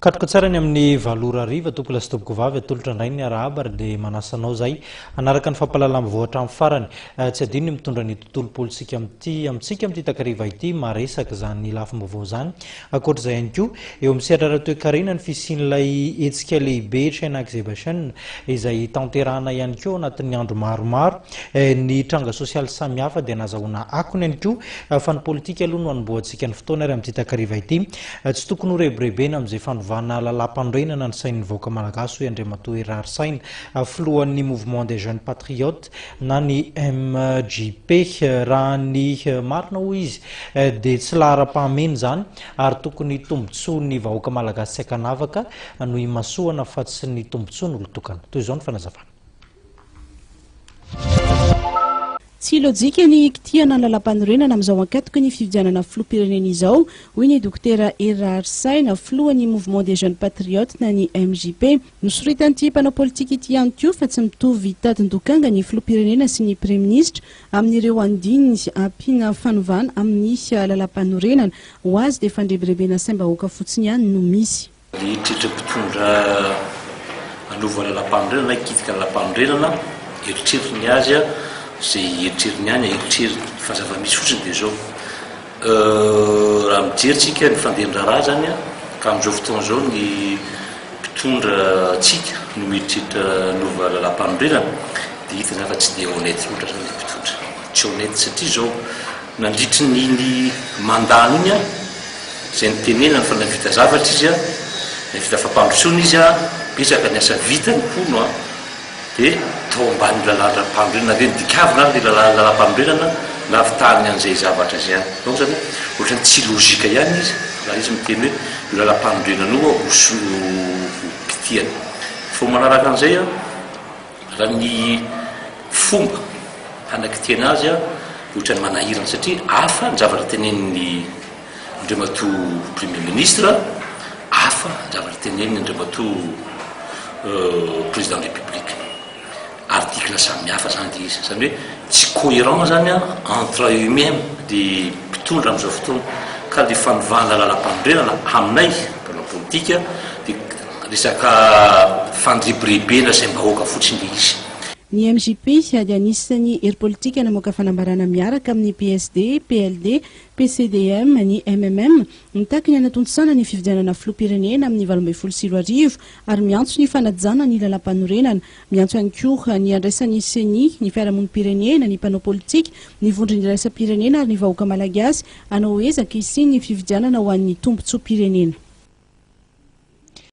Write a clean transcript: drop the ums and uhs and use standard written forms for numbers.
Katroka tsara ny amin'ny valora hariva, tompolahy sy tompokovavy, atolotra indray ny arahaba ary dia manasa anao izay hanaraka ny fampahalalam-baovao hatramin'ny farany. Tsy adino ny mitondra ny tontolo politika amin'ity amintsika amin'ity takariva ity, maharesaka izany lafim-baovao izany. Ankoatra izay ihany koa, eo amin'ny sehatra ara-toekarena ny fisian'ilay hetsika lehibe China Exhibition izay tanterahana ihany koa ao anatin'ny andro maromaro. Ny tranga sosialy samihafa dia nazahoana akony ihany koa fa ny politika aloha no hanombohantsika ny fotoana ary amin'ity takariva ity. Tsy tokony ho rebirebena amin'izay fanovana lalàmpanorenana ny sain'ny vahoaka malagasy hoy Andriamatoa Hery Raharisaina, filohan'ny Mouvement des Jeunes Patriotes na ny MJP. Raha ny marina hoy izy dia tsy laharam-pahamehana izany ary tokony tombontsoan'ny vahoaka malagasy tsy ankanavaka no imasoana fa tsy ny tombontsoan'olon-tokana. Toy izao ny fanazavana. Tsy lojika ny hikitihana ny lalàmpanorenana amin'izao ankatoky ny fifidianana filoham-pirenena izao, hoy ny Dokotera Hery Raharisaina, filohan'ny Mouvement des Jeunes Patriotes na ny MJP. Nosoritan'ity mpanao politika ity ihany koa fa tsy mitovy tadin-dokanga ny filoham-pirenena sy ny praiminisitra amin'ireo andininy ampiana fanovana amin'ny lalàmpanorenana. Ho azy dia fandrebirebena saim-bahoaka fotsiny ihany no misy. Ny eritreritra mpitondra hanova lalampanorenana na hikitika lalampanorenana, eritreriny ny azy izay eritreriny ihany eritreriny fa zava-misy fotsiny dia izao, raha mijery tsika ny fandehan-draharaha izany ka amin'izao fotoana izao ny mpitondra antsika no mieritreritra hanova lalampanorenana dia hita izany fa tsy dia honnête loatra izany ilay mpitondra, tsy honnête satria izao nandritry ny iny mandat-ny iny an, Izay nitenenany fa nahavita zavatra izy an, nahavita fampandrosoana izy an, betsaka ny asa vitany hono an, dia tao ambanin'ny lalàndram-panorenana ve nodikavina ary ilay lalàmpanorenana nahavitany an'izay zavatra izay any. Donc zany ohatran'ny tsy logique ihany izy raha izy miteny hoe io lalàmpanorenana io ho ho kitihana. Vao manaraka an'izay an, raha ny fomba hanakitihana azy an, ohatran'ny manahirana satria hafa ny zavatra tenenin'ny Andriamatoa Premier Ministre, hafa ny zavatra teneniny Andriamatoa Président République. Article samy hafa zany le izy. Zany hoe tsy cohérent zany entre eux même le mpitondra amin'izao fotoana. Ka le fanovana lalam-panorenana aminay mpanao politika dia resaka fandrebirebena saim-bahoaka fotsiny le izy. Ny MJP dia anisan'ny hery politika namoaka fanambarana miaraka amin'ny PSD, PLD, PCDM, ny mmm, mitaky ny hanatontosana ny fifidianana filoham-pirenena amin'ny 2018 ary miantso ny fanajana ny lalàmpanorenana. Miantso ihany koa ny handraisan'ny Ceni, ny fiarahamonim-pirenena, ny mpanao politika, ny vondrona iraisam-pirenena ary ny vahoaka malagasy hanao ezaka hisian'ny fifidianana ho an'ny tombontsoam-pirenena.